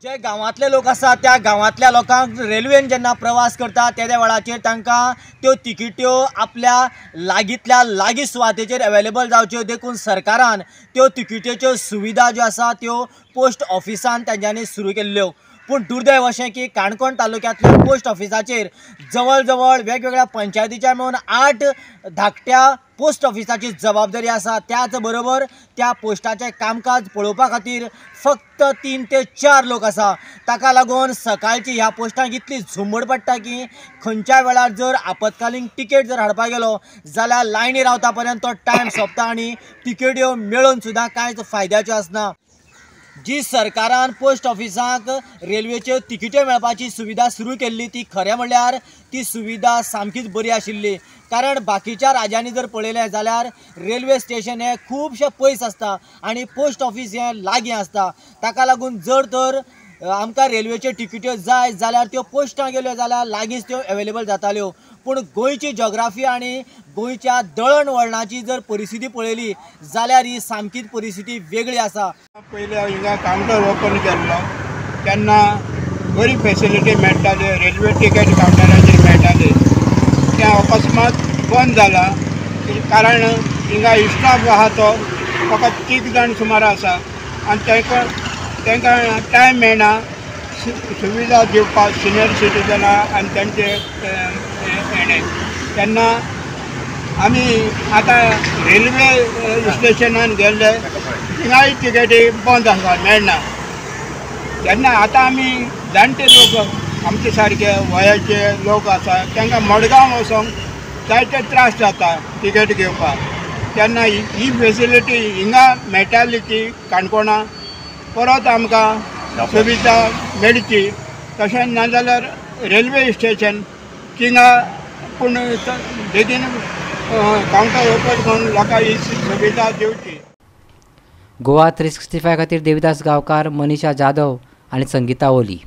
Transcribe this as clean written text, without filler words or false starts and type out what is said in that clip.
जे गांवांतले लोक आसा त्या गांवांतल्या लोकांक रेल्वेन जेन्ना प्रवास करता तेद्या वेळाचेर तांकां त्यो तिकीट्यो आपल्या लागींतल्या लागीं सुवातेचेर अवेलेबल जावच्यो देखून सरकारान त्यो तिकीटेच्यो सुविधा ज्यो आसा त्यो पोस्ट ऑफिसान तेंच्यांनी सुरू केल्ल्यो. पूण दुर्दैव अशें की काणकोण तालुक्यांतल्या पोस्ट ऑफिसाचेर जवळ जवळ वेगवेगळ्या पंचायतीच्या मेळून 8 धाकट्या पोस्ट ऑफिसाची जबाबदारी आसा. त्याच बरोबर त्या पोस्टाचें कामकाज पळोवपा खातीर फक्त 3 ते 4 लोक आसा. ताका लागून सकाळची ह्या पोस्टांक इतली झुंबड पडटा की खंयच्या वेळार जर आपत्कालीन तिकेट जर हाडपाक गेलो जाल्यार लायनी रावता पर्यंत तो टायम सोंपता आनी तिकेट्यो मेळून सुद्दां कांयच फायद्याच्यो आसना. जी सरकारान पोस्ट ऑफिसाक रेल्वेच्यो तिकीट्यो मेळपाची सुविधा सुरू केल्ली ती खरें म्हणल्यार ती सुविधा सामकीच बरी आशिल्ली. कारण बाकीच्या राज्यांनी जर पळयलें जाल्यार रेल्वे स्टेशन हें खुबशें पयस आसता आनी पोस्ट ऑफिस हें लागीं आसता. ताका लागून जर तर आमकां रेल्वेच्यो तिकीट्यो जाय जाल्यार त्यो पोस्टां गेल्यो जाल्यार लागींच त्यो अवेलेबल जाताल्यो. पूण गोंयची जोग्राफी आनी गोंयच्या दळणवळणाची जर परिस्थिती पळयली जाल्यार ही सामकीच परिस्थिती वेगळी आसा. पयलीं हिंगा कावंटर ओपन केल्लो तेन्ना बरी फेसिलिटी मेळटाली, रेल्वे तिकेट कावंटराचेर मेळटाली. तें अकस्मात बंद जाला कारण हिंगा स्टाफ आहा तो फकत 3 जाण सुमार आसा आनी तांकां टायम मेळना सुविधा दिवपाक सिनियर सिटीजनां आनी तांचे हेणे. तेन्ना आमी आतां रेल्वे स्टेशनान गेल्ले थिंगाय तिकेटी बंद आसा, मेळना. तेन्ना आतां आमी जाणटे लोक आमचे सारके वयाचे लोक आसा तांकां मडगांव वचोंक जायते त्रास जाता तिकेट घेवपाक. तेन्ना ही फेसिलिटी हिंगा मेळटाली ती काणकोणा परत आमकां सुविधा मेळची. तशें नाजाल्यार रेल्वे स्टेशन थिंगा पूण बेगीन कावंटर ओपन करून लोकांक ही सुविधा दिवची. गोवा 365 खातीर देविदास गांवकार, मनीषा जाधव आनी संगीता ओली.